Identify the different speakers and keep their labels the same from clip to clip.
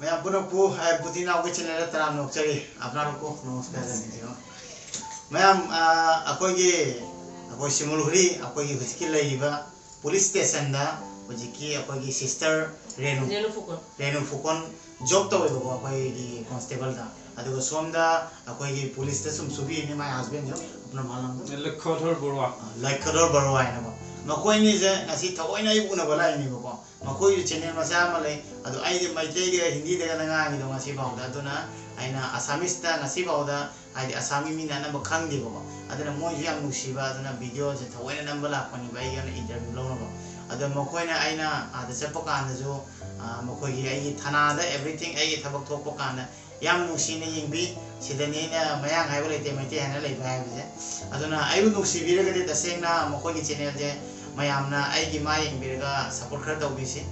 Speaker 1: ꯃꯌꯥꯝ ꯄꯨꯝꯅꯃꯛꯄꯨ ꯕꯨꯙꯤ ꯅꯥꯎꯒꯤ ꯆꯦꯅꯦꯜꯗ ꯇꯔꯥꯝꯅ ꯑꯣꯛꯆꯔꯤ আপোনালোকো নমস্কাৰ জানিছোঁ ꯃꯌꯥꯝ ꯑꯩꯈꯣꯏꯒꯤ ꯑꯩꯈꯣꯏ ꯁꯤꯃꯨꯜꯍꯨꯔꯤ ꯑꯩꯈꯣꯏꯒꯤ ꯍꯧꯖꯤꯛꯀꯤ ꯂꯩꯔꯤꯕ ꯄꯨꯂꯤꯁ ꯁ꯭ꯇꯦꯁꯟꯗ ꯍꯧꯖꯤꯛꯀꯤ ꯑꯩꯈꯣꯏꯒꯤ ꯁꯤꯁꯇꯔ ꯔꯦꯅꯨ
Speaker 2: ꯔꯦꯅꯨ ꯐꯨꯀꯣꯟ
Speaker 1: ꯔꯦꯅꯨ ꯐꯨꯀꯣꯟ ꯖꯣꯕ ꯇꯧꯋꯦꯕꯀꯣ ꯑꯩꯈꯣꯏꯒꯤ ꯀꯣꯟꯁꯇꯦꯕꯜꯗ ꯑꯗꯨꯒ ꯁꯣꯝꯗ ꯑꯩꯈꯣꯏꯒꯤ ꯄꯨꯂꯤꯁꯇ ꯁꯨꯝ ꯁꯨꯕꯤꯔꯤꯅꯤ ꯃꯥꯏ ꯍꯁꯕꯦꯟꯁꯨ আপোনাৰ ভাল নামটো
Speaker 3: লক্ষ্যধৰ বৰুৱা
Speaker 1: ꯂꯩꯈꯗꯣꯔ ꯕꯔꯨꯋꯥ ꯍꯥꯏꯅꯀꯣ ꯃꯈꯣꯏꯅꯤꯁꯦ ꯉꯁꯤ ꯊꯑꯣꯏꯅ ꯑꯩ ꯎꯅꯕ ꯂꯥꯛꯏꯅꯦꯕꯀꯣ ꯃꯈꯣꯏꯁꯨ ꯆꯦꯅꯦꯜ ꯃꯆꯥ ꯑꯃ ꯂꯩ ꯑꯗꯣ ꯑꯩꯗꯤ ꯃꯩꯇꯩꯒ ꯍꯤꯟꯗꯤꯗꯒ ꯉꯥꯡꯉꯤꯗꯣ ꯉꯁꯤ ꯐꯥꯎꯗ ꯑꯗꯨꯅ ꯑꯩꯅ ꯑꯁꯥꯃꯤꯁꯇ ꯉꯁꯤ ꯐꯥꯎꯗ ꯍꯥꯏꯗꯤ ꯑꯁꯥꯝꯒꯤ ꯃꯤꯅ ꯑꯅꯝꯕ ꯈꯪꯗꯦꯕꯀꯣ ꯑꯗꯨꯅ ꯃꯣꯏꯁꯨ ꯌꯥꯝ ꯅꯨꯡꯁꯤꯕ ꯑꯗꯨꯅ ꯚꯤꯗꯤꯑꯣꯁꯦ ꯊꯑꯣꯏꯅ ꯅꯝꯕ ꯂꯥꯛꯄꯅꯦꯕ ꯑꯩꯒꯤ ꯑꯣꯏꯅ ꯏꯟꯇꯔꯚꯤꯌꯨ ꯂꯧꯅꯕ ꯑꯗꯣ ꯃꯈꯣꯏꯅ ꯑꯩꯅ ꯑꯥꯗ ꯆꯠꯄ ꯀꯥꯟꯗꯁꯨ ꯃꯈꯣꯏꯒꯤ ꯑꯩꯒꯤ ꯊꯥꯅꯥꯗ ꯑꯦꯕ꯭ꯔꯤꯊꯤꯡ ꯑꯩꯒꯤ ꯊꯕꯛ ꯊꯣꯛꯄ ꯀꯥꯟꯗ ꯌꯥꯝ ꯅꯨꯡꯁꯤꯅ ꯌꯦꯡꯕꯤ ꯁꯤꯗꯅꯤ ꯑꯩꯅ ꯃꯌꯥꯡ ꯍꯥꯏꯕ ꯂꯩꯇꯦ ꯃꯩꯇꯩ ꯍꯥꯏꯅ ꯂꯩꯕ ꯍꯥꯏꯕꯁꯦ ꯑꯗꯨꯅ ꯑꯩꯕꯨ ꯅꯨꯡꯁꯤꯕꯤꯔꯒꯗꯤ ꯇꯁꯦꯡꯅ ꯃꯈꯣꯏꯒꯤ ꯆꯦꯅꯦꯜꯁꯦ ꯃꯌꯥꯝꯅ ꯑꯩꯒꯤ ꯃꯥ ꯌꯦꯡꯕꯤꯔꯒ ꯁꯞꯄꯣꯔꯠ ꯈꯔ ꯇꯧꯕꯤꯁꯤ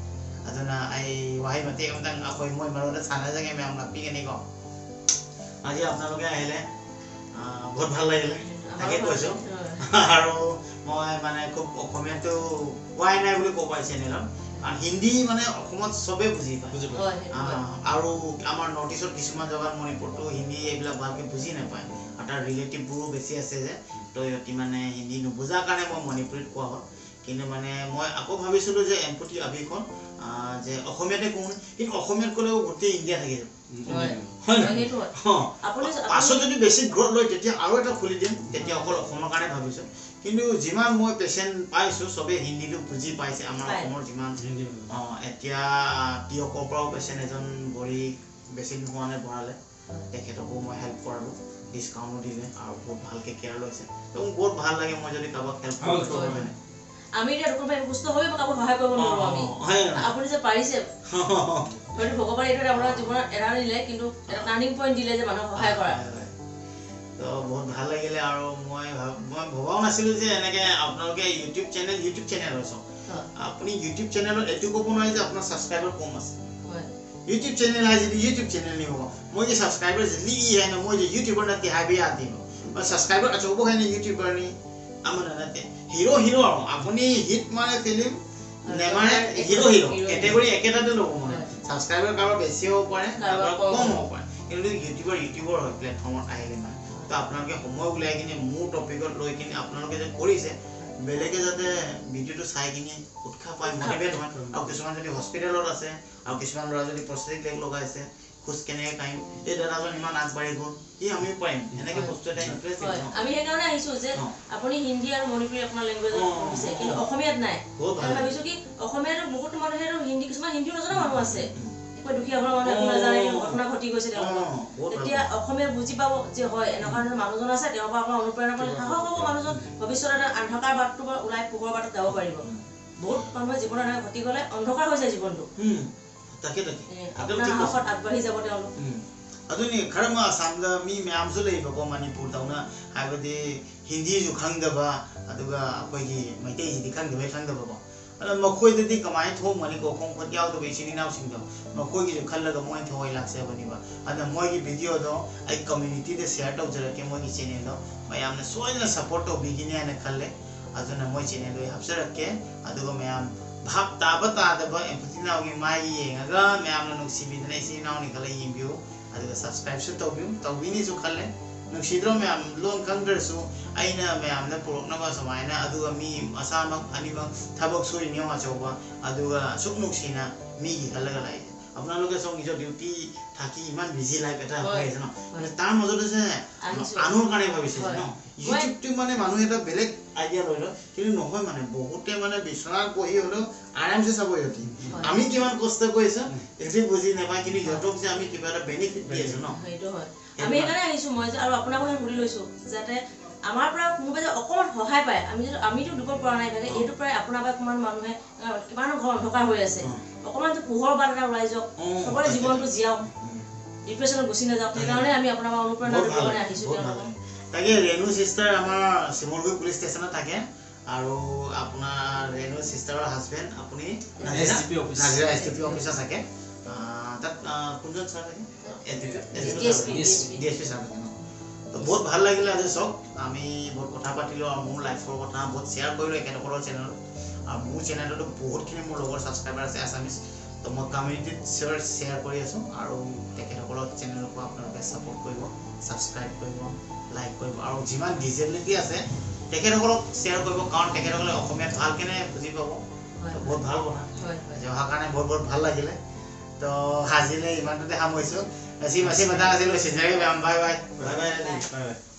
Speaker 1: ꯑꯗꯨꯅ ꯑꯩ ꯋꯥꯍꯩ ꯃꯇꯦꯛ ꯑꯃꯇꯪ ꯑꯩꯈꯣꯏ ꯃꯣꯏ ꯃꯔꯣꯟꯗ ꯁꯥꯟꯅꯖꯒꯦ ꯃꯌꯥꯝ ꯉꯥꯛꯄꯤꯒꯅꯤꯀꯣ আজি আপোনালোকে আহিলে বহুত ভাল লাগিলে তাকে কৈছোঁ আৰু মই মানে খুব অসমীয়াটো কোৱাই নাই বুলি ক'ব পাৰি চেনেলত কাৰণ হিন্দী মানে অসমত চবেই বুজি পায়
Speaker 3: বুজি পায়
Speaker 2: হয় সেইটো হয়।
Speaker 1: আৰু আমাৰ নৰ্থ ইষ্টত কিছুমান জেগাত মণিপুৰতো হিন্দী এইবিলাক ভালকৈ বুজি নাপায় আৰু তাৰ ৰিলেটিভবোৰো বেছি আছে যে তো সিহঁতি মানে হিন্দী নুবুজাৰ কাৰণে মই মণিপুৰীত কোৱা হ'ল কিন্তু মানে মই আকৌ ভাবিছিলোঁ যে এমপুটি আভিখন যে অসমীয়াতে কওঁ কিন্তু অসমীয়াত ক'লেও গোটেই ইণ্ডিয়া থাকি যাব
Speaker 2: হয়
Speaker 1: হয়
Speaker 2: হয়, সেইটো হয়
Speaker 1: অঁ
Speaker 2: আপুনি
Speaker 1: পাছত যদি বেছি গ্ৰ'থ লয় তেতিয়া আৰু এটা খুলি দিম তেতিয়া অকল অসমৰ কাৰণে ভাবিছোঁ কিন্তু যিমান মই পেচেণ্ট পাইছোঁ চবেই হিন্দীটো বুজি পাইছে আমাৰ
Speaker 2: পায়।
Speaker 1: অসমৰ যিমান
Speaker 3: হিন্দী
Speaker 1: অঁ এতিয়া তিয়কৰ পৰাও পেচেণ্ট এজন ভৰি বেছি দিন হোৱা নাই ভৰালে তেখেতকো মই হেল্প কৰালোঁ ডিছকাউণ্টো দিলে আৰু বহুত ভালকৈ কেয়াৰ লৈছে তো মোক বহুত ভাল লাগে মই যদি কাৰোবাক হেল্প
Speaker 3: হয়,
Speaker 1: কৰোঁ
Speaker 2: হয়।
Speaker 1: মানে
Speaker 2: আমি এতিয়া কোনোবাই সুস্থ হৈ কাৰোবাক সহায় কৰিব নোৱাৰো আমি
Speaker 1: হয়
Speaker 2: আপুনি যে পাৰিছে হয়তো ভগৱানে এইটো এটা আপোনাৰ জীৱনত এৰা দিলে কিন্তু এটা টাৰ্ণিং পইণ্ট দিলে যে মানুহক সহায় কৰা
Speaker 1: তো বহুত ভাল লাগিলে আৰু মই ভবাও নাছিলোঁ যে এনেকৈ আপোনালোকে ইউটিউব চেনেল হয় চাওক
Speaker 2: হয়।
Speaker 1: আপুনি ইউটিউব চেনেলত এইটো ক'ব নোৱাৰে যে আপোনাৰ ছাবস্ক্ৰাইবাৰ কম আছে
Speaker 2: হয়
Speaker 1: यूट्यूब चैनल है यूट्यूब चैनल नहीं होगा मुझे सब्सक्राइबर जल्दी है ना मुझे यूट्यूबर नते हाबे आती हो और सब्सक्राइबर अचौबो है ना यूट्यूबर नी अमन नते হিৰো হিৰো আৰু আপুনি হিট মাৰে ফিল্ম নেমাৰে হিৰো হিৰো কেটেগৰী একেটাতে ল'ব মানে ছাবস্ক্ৰাইবাৰ কাৰোবাৰ বেছি হ'ব পাৰে
Speaker 2: কাৰোবাৰ
Speaker 1: কাৰোবাৰ
Speaker 2: কম
Speaker 1: কম হ'ব পাৰে কিন্তু ইউটিউবাৰ ইউটিউবৰ হয় প্লেটফৰ্মত আহিলে মানে তো আপোনালোকে সময় উলিয়াই কিনে মোৰ টপিকত লৈ কিনে আপোনালোকে যে কৰিছে বেলেগে যাতে ভিডিঅ'টো চাই কিনে উৎসাহ পায় মটিভেট হয় আৰু কিছুমান যদি হস্পিটেলত আছে আৰু কিছুমান ল'ৰা যদি প্ৰস্থেটিক লেগ লগাইছে খোজ কেনেকৈ কাঢ়িম এই দাদাজন ইমান আগবাঢ়ি গ'ল ই আমিও পাৰিম এনেকৈ বস্তু এটা ইণ্টাৰেষ্ট
Speaker 2: হয় আমি সেইকাৰণে আহিছো যে
Speaker 1: অঁ।
Speaker 2: আপুনি হিন্দী আৰু মণিপুৰী আপোনাৰ লেংগুৱেজত
Speaker 1: অঁ,
Speaker 2: কৰিছে
Speaker 1: অঁ,
Speaker 2: কিন্তু
Speaker 1: অঁ।
Speaker 2: অসমীয়াত নাই
Speaker 1: বহুত ভাল
Speaker 2: আমি ভাবিছো কি অসমীয়াতো বহুত মানুহেতো হিন্দী কিছুমান হিন্দীও নজনা মানুহ আছে কিবা দুখীয়া ঘৰৰ মানুহে একো নাজানে কিন্তু ঘটনা ঘটি গৈছে তেওঁলোকৰ
Speaker 1: অঁ, বহুত ভাল
Speaker 2: তেতিয়া অসমীয়া বুজি পাব যে হয় এনেকুৱা ধৰণৰ মানুহজন আছে তেওঁৰ পৰা আপোনাৰ অনুপ্ৰেৰণা পালে সাহস হ'ব মানুহজন ভৱিষ্যতে এটা অন্ধকাৰ বাটটোৰ পৰা ওলাই পোহৰ বাটত যাব পাৰিব বহুত মানুহে জীৱনত এনেকৈ ঘটি গ'লে অন্ধকাৰ হৈ যায় জীৱনটো
Speaker 1: তাকে তাকে
Speaker 2: এ,
Speaker 1: একদম
Speaker 2: আপোনাৰ
Speaker 1: ঠিক কৈছে।
Speaker 2: সাহসত আগবাঢ়ি যাব তেওঁলোক
Speaker 1: ꯑꯗꯨꯅꯤ ꯈꯔ ꯑꯃ ꯑꯁꯥꯝꯗ ꯃꯤ ꯃꯌꯥꯝꯁꯨ ꯂꯩꯕꯀꯣ ꯃꯅꯤꯄꯨꯔꯗꯧꯅ ꯍꯥꯏꯕꯗꯤ ꯍꯤꯟꯗꯤꯁꯨ ꯈꯪꯗꯕ ꯑꯗꯨꯒ ꯑꯩꯈꯣꯏꯒꯤ ꯃꯩꯇꯩꯁꯤꯗꯤ ꯈꯪꯗꯕꯩ ꯈꯪꯗꯕꯀꯣ ꯑꯗꯣ ꯃꯈꯣꯏꯗꯗꯤ ꯀꯃꯥꯏꯅ ꯊꯣꯡꯒꯅꯤꯀꯣ ꯈꯣꯡ ꯈꯨꯠ ꯌꯥꯎꯗꯕ ꯏꯆꯤꯟ ꯏꯅꯥꯎꯁꯤꯡꯗꯣ ꯃꯈꯣꯏꯒꯤꯁꯨ ꯈꯜꯂꯒ ꯃꯣꯏꯅ ꯊꯋꯥꯏ ꯂꯥꯛꯆꯕꯅꯦꯕ ꯑꯗꯨꯅ ꯃꯣꯏꯒꯤ ꯚꯤꯗꯤꯑꯣꯗꯣ ꯑꯩ ꯀꯝꯃ꯭ꯌꯨꯅꯤꯇꯤꯗ ꯁꯤꯌꯔ ꯇꯧꯖꯔꯛꯀꯦ ꯃꯣꯏꯒꯤ ꯆꯦꯅꯦꯜꯗꯣ ꯃꯌꯥꯝꯅ ꯁꯣꯏꯗꯅ ꯁꯞꯄꯣꯔꯠ ꯇꯧꯕꯤꯒꯤꯅꯤ ꯍꯥꯏꯅ ꯈꯜꯂꯦ ꯑꯗꯨꯅ ꯃꯣꯏ ꯆꯦꯅꯦꯜꯗꯣ ꯑꯩ ꯍꯥꯞꯆꯔꯛꯀꯦ ꯑꯗꯨꯒ ꯃꯌꯥꯝ ꯚꯥꯞ ꯇꯥꯕ ꯇꯥꯗꯕ ꯑꯦꯝꯄꯨꯇꯤ ꯅꯥꯎꯒꯤ ꯃꯥꯏ ꯌꯦꯡꯉꯒ ꯃꯌꯥꯝꯅ ꯅꯨꯡꯁꯤꯕꯤꯗꯅ ꯏꯆꯤꯟ ꯏꯅꯥꯎꯅꯤ ꯈꯜꯂ ꯌꯦꯡꯕꯤꯌꯨ ꯑꯗꯨꯒ ꯁꯕꯁꯀ꯭ꯔꯥꯏꯕꯁꯨ ꯇꯧꯕꯤꯌꯨ ꯇꯧꯕꯤꯅꯤꯁꯨ ꯈꯜꯂꯦ ꯅꯨꯡꯁꯤꯗ꯭ꯔꯣ ꯃꯌꯥꯝ ꯂꯣꯟ ꯈꯪꯗ꯭ꯔꯁꯨ ꯑꯩꯅ ꯃꯌꯥꯝꯗ ꯄꯨꯔꯛꯅꯕ ꯁꯨꯃꯥꯏꯅ ꯑꯗꯨꯒ ꯃꯤ ꯃꯁꯥꯃꯛ ꯑꯅꯤꯃꯛ ꯊꯕꯛ ꯁꯨꯔꯤꯅꯤ ꯌꯦꯡꯉꯣ ꯑꯆꯧꯕ ꯑꯗꯨꯒ ꯑꯁꯨꯛ ꯅꯨꯡꯁꯤꯅ ꯃꯤꯒꯤ ꯈꯜꯂꯒ ꯂꯥꯛꯏꯁꯦ আপোনালোকে চাওক নিজৰ ডিউটি থাকি ইমান বিজি লাইফ এটা হৈ আছে ন মানে তাৰ মাজতে যে
Speaker 2: আহিছো।
Speaker 1: আনৰ কাৰণে ভাবিছে
Speaker 2: হয়।
Speaker 1: ন ইউটিউবটো মানে মানুহে এটা বেলেগ আইডিয়া লৈ লয় কিন্তু নহয় মানে বহুতে মানে বিচনাত বহি হ'লেও আৰামছে চাব সিহঁতি
Speaker 2: হয়।
Speaker 1: আমি কিমান কষ্ট কৰিছো সিহঁতি বুজি নাপায় কিন্তু সিহঁতক যে আমি কিবা এটা বেনিফিট দি আছো ন
Speaker 2: সেইটো হয় আমি সেইকাৰণে আহিছো মই যে আৰু আপোনাকো সেই সুধি লৈছো যাতে আমাৰ পৰা কোনোবাই যে অকণমান সহায় পায় আমি যদি আমিতো দিব পৰা নাই ইভাগে এইটো প্ৰায় আপোনাৰ পৰা কিমান মানুহে কিমান ঘৰ অন্ধকাৰ হৈ আছে অকণমান যে পোহৰ বাট এটা ওলাই যাওক চবৰে জীৱনটো জীয়াওক ডিপ্ৰেশ্যনত গুচি নাযাওক সেইকাৰণে আমি আপোনাৰ পৰা অনুপ্ৰেৰণা
Speaker 1: বহুত
Speaker 2: ল'বৰ
Speaker 1: ভাল
Speaker 2: কাৰণে
Speaker 1: লাগে,
Speaker 2: আহিছো
Speaker 1: বহুত ভাল
Speaker 2: তেওঁলোকক
Speaker 1: লাগে। তাকে ৰেণু চিষ্টাৰ আমাৰ শিমলগুৰি পুলিচ ষ্টেচনত থাকে আৰু আপোনাৰ ৰেণু চিষ্টাৰৰ হাজবেণ্ড আপুনি
Speaker 3: SDP office.
Speaker 1: Nazira S D P অফিচত থাকে তাত কোনজন ছাৰ থাকে
Speaker 2: DSP,
Speaker 1: D S P sir থাকে ন তো বহুত ভাল লাগিলে আজি চাওক আমি বহুত কথা পাতিলোঁ আৰু মোৰ লাইফৰ কথা বহুত শ্বেয়াৰ কৰিলোঁ এখেতসকলৰ চেনেলত আৰু মোৰ চেনেলতো বহুতখিনি মোৰ লগৰ ছাবস্ক্ৰাইবাৰ আছে আছামিজ তো মই কমিউনিটিত শ্বেয়াৰ কৰি আছোঁ আৰু তেখেতসকলৰ চেনেলকো আপোনালোকে ছাপোৰ্ট কৰিব, ছাবস্ক্ৰাইব কৰিব, লাইক কৰিব আৰু যিমান ডিজেবিলিটি আছে তেখেতসকলক শ্বেয়াৰ কৰিব, কাৰণ তেখেতসকলে অসমীয়াত ভালকেনে বুজি পাব। বহুত ভাল কথা, আজি অহাৰ কাৰণে বহুত বহুত ভাল লাগিলে। তো আজিলৈ ইমানটোতে সামৰিছোঁ। বেছি বেছি কথা আছিলোঁ। Bye bye. Bye bye.
Speaker 3: Bye.